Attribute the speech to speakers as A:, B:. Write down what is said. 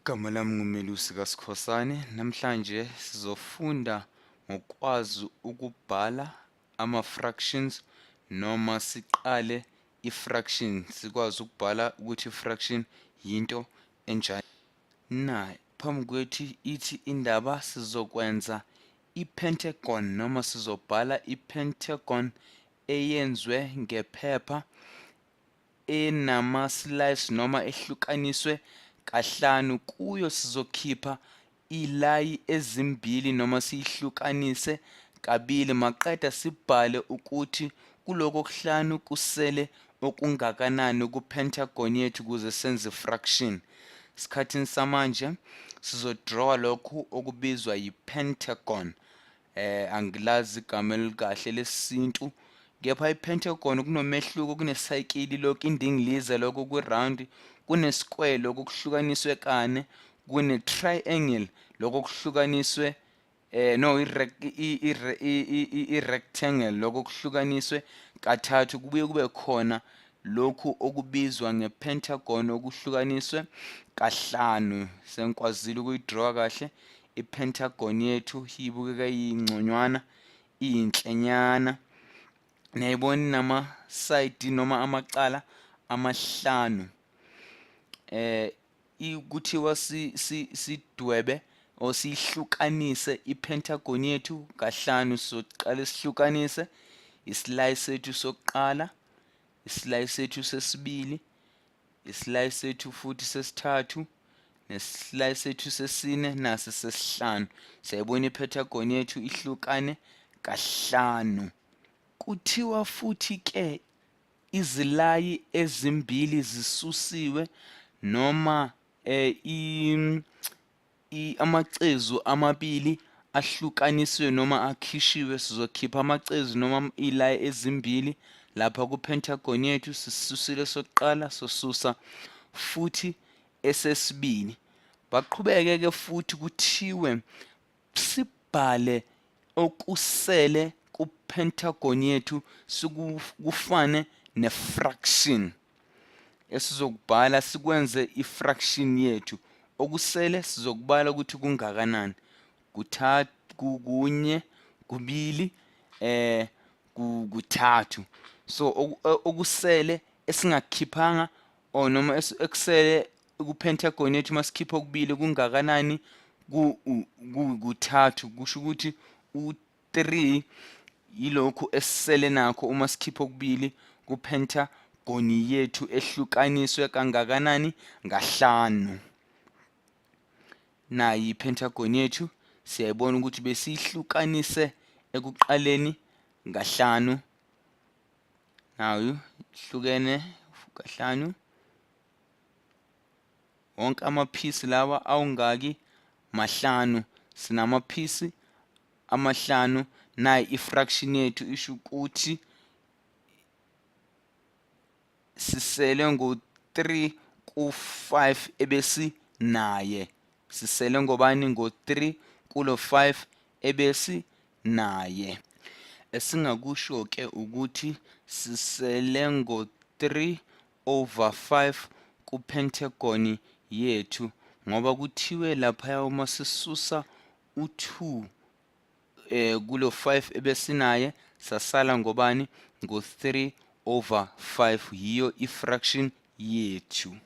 A: Igama lami nguMelusi kaSikhosane. Namhlanje sizofunda ngokwazi ukubhala ama-fractions noma siqale i-fraction, sikwazi ukubhala ukuthi i-fraction yinto enjani. Na phambi kwethu ithi indaba sizokwenza i-pentagon noma sizobhala i-pentagon eyenzwe ngephepha enama-slice noma ehlukaniswe kahlanu. Kuyo sizokhipha ilayi ezimbili noma siyihlukanise kabili, maqeda sibhale ukuthi kuloko okuhlanu kusele okungakanani ku-pentagon yethu ukuze senze fraction. Sikhathini samanje sizodrawa lokhu okubizwa yi-pentagon. Angilazi igama elikahle lesintu, kepha i-pentagon kunomehluko, kunesayikili lokhu indingiliza lokhu kwi-round, kune-square lokhu kuhlukaniswe kane, kune-triangle lokhu kuhlukaniswe no i-rectangle lokho kuhlukaniswe kathathu, kubuye kube khona lokhu okubizwa nge-pentagon okuhlukaniswe kahlanu. Sengikwazile ukuyidrawa kahle i-pentagon yethu, ibukeka iyingconywana, iyinhlenyana. Niyayibona inama-side noma amacala amahlanu. Kuthiwa sidwebe or siyihlukanise i-pentagon yethu kahlanu. Sizoqala sihlukanise islice sethu sokuqala, islice sethu sesibili, islice sethu futhi sesithathu, neslice sethu sesine, nasi sesihlanu. Siyayibona i-pentagon yethu ihlukane kahlanu. Kuthiwa futhi ke izilayi ezimbili zisusiwe noma amacezu amabili ahlukanisiwe noma akhishiwe. Sizokhipha amacezu noma ilayi ezimbili lapha ku-pentagon yethu. Sisisusile sokuqala, sosusa futhi esesibili. Baqhubeke ke futhi kuthiwe sibhale okusele ku-pentagon yethu kufane ne-fraction esizokubhala, sikwenze i-fraction yethu. Okusele sizokubala ukuthi kungakanani, kuthathu, kunye, kubili, kuthathu. So okusele esingakukhiphanga or noma ekusele ku-pentagon yethu masikhipha okubili kungakanani, kuthathu. Kusho ukuthi u-3 yilokhu esisele nakho uma sikhipha okubili ku-pentagon yethu ehlukaniswe kangakanani, ngahlanu. Nayi i-pentagon yethu, siyayibona ukuthi besiyihlukanise ekuqaleni ngahlanu. Nayo ihlukene kahlanu. Wonke amaphisi lawa awungaki, mahlanu. Sinamaphisi amahlanu. Nayi i-fraction yethu isho ukuthi sisele ngo-3 ku-5 ebesinaye. Sisele ngobani? Ngo-3 kulo 5 ebesinaye. Esingakusho ke ukuthi sisele ngo-3 over 5 ku-pentagon yethu, ngoba kuthiwe laphaya uma sisusa u-2 kulo 5 ebesinaye sasala ngobani, ngo-3 over 5. Yiyo i-fraction yethu.